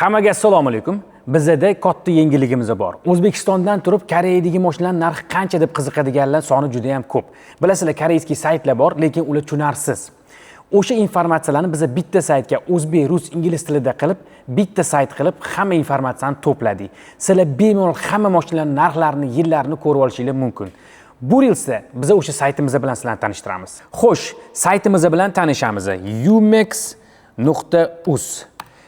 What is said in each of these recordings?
Hammaga assalomu alaykum. Bizada katta yengilligimiz bor. O'zbekistondan turib Koreyadagi mashinalar narxi qancha deb qiziqadiganlar soni juda ham ko'p. Bilasizlar, корейский saytlar bor, lekin ular tushunarsiz. O'sha informatsiyalarni biza bitta saytga o'zbek, rus, ingliz tilida qilib, bitta sayt qilib, hamma informatsiyani to'pladik. Sizlar bemalol hamma mashinalarning narxlarini, yillarini ko'rib olishinglar mumkin. Bu reelsda biza o'sha saytimiz bilan sizlarni tanishtiramiz. Xo'sh, saytimiz bilan tanishamiz. umex.uz.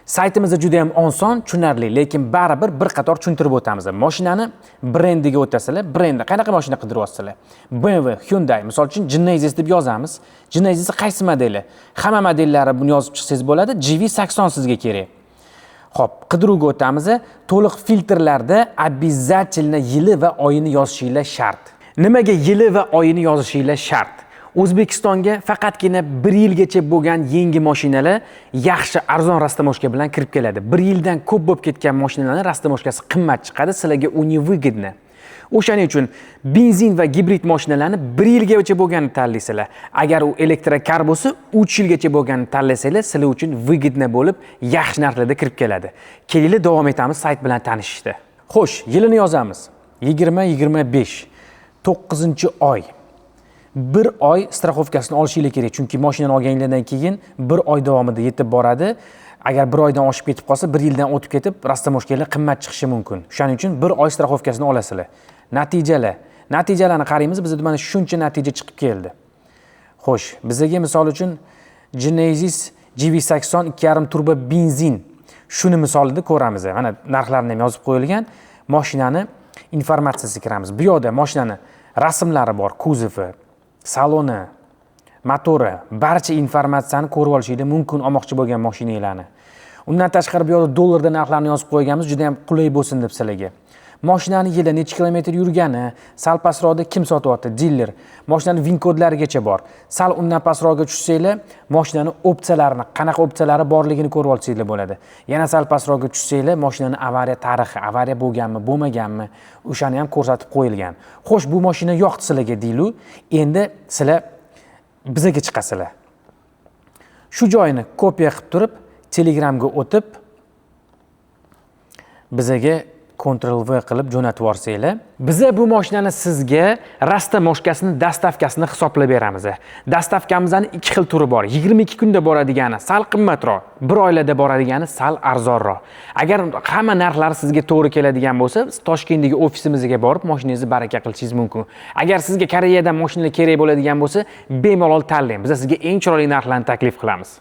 Saytimizda juda ham oson, tushunarli, lekin baribir bir qator tushuntirib o'tamiz. Mashinani brendiga o'tasizlar. Brendi qanaqa mashina qidiryapsizlar? BMW, Hyundai, misol uchun, Genesis deb yozamiz. Genesis qaysi modeli? Hamma modellari buni yozib chiqsangiz bo'ladi. GV80 sizga kerak. Xo'p, qidiruvga o'tamiz. To'liq filtrlarda обязательно yili va oyini yozishinglar shart. Nimaga yili va oyini yozishinglar shart? O'zbekistonga faqatgina bir yilgacha bo'lgan yangi mashinalar yaxshi, arzon растаможка bilan kirib keladi. Bir yildan ko'p bo'lib ketgan mashinalarning растаможка si qimmat chiqadi, sizlarga u невыгодно. O'shaning uchun benzin va gibrid mashinalarni bir yilgacha bo'lganini tanlaysizlar. Agar u elektrokar bo'lsa, 3 yilgacha bo'lganini tanlasanglar, sizlar uchun выгодно bo'lib, yaxshi narxlarda kirib keladi. Kelinglar, davom etamiz sayt bilan tanishishda. Xo'sh, yilini yozamiz. 2025, 9-oy. Bir oy страховка sini olishinglar kerak, chunki mashinani olganinglardan keyin bir oy davomida yetib boradi. Agar bir oydan oshib ketib qolsa, bir yildan o'tib ketib, растаможка lar qimmat chiqishi mumkin. Shuning uchun bir oy страховка sini olasizlar. Natijalar. Natijalarni qaraymiz, bizda mana shuncha natija chiqib keldi. Xo'sh, bizaga misol uchun Genesis GV80 2.5 turbo benzin, shuni misolida ko'ramiz. Mana, narxlarini ham yozib qo'yilgan. Mashinani informatsiyasiga kiramiz. Bu yoqda mashinani rasmlari bor, kuzovi, saloni, motori, barcha informatsiyani ko'rib olishinglar mumkin olmoqchi bo'lgan mashinanglarni. Undan tashqari, bu yoqda dollarda narxlarni yozib qo'yganmiz, juda ham qulay bo'lsin deb sizlarga. Mashinani yili, necha kilometr yurgani, sal pastroqda kim sotyapti, diler, mashinani VIN kodlarigacha bor. Sal undan pastroqga tushsanglar, mashinani opsiyalarini, qanaqa opsiyalari borligini ko'rib olsanglar bo'ladi. Yana sal pastroqga tushsanglar, mashinani avariya tarixi, avariya bo'lganmi, bo'lmaganmi, o'shani ham ko'rsatib qo'yilgan. Xo'sh, bu mashina yoqdi sizlarga deylu, endi sizlar bizaga chiqasizlar. Shu joyini kopiya qilib turib, Telegramga o'tib, bizaga Ctrl V qilib jo'natib yuborsanglar, biza bu mashinani sizga растаможка sini, доставка sini hisoblab beramiz. Доставка mizni ikki xil turi bor. 22 kunda boradigani sal qimmatroq, bir oylada boradigani sal arzonroq. Agar hamma narxlari sizga to'g'ri keladigan bo'lsa, Toshkentdagi ofisimizga borib mashinangizni baraka qilishingiz mumkin. Agar sizga Koreyadan mashinalar kerak bo'ladigan bo'lsa, bemalol tanlang. Biz sizga eng chiroyli narxlarni taklif qilamiz.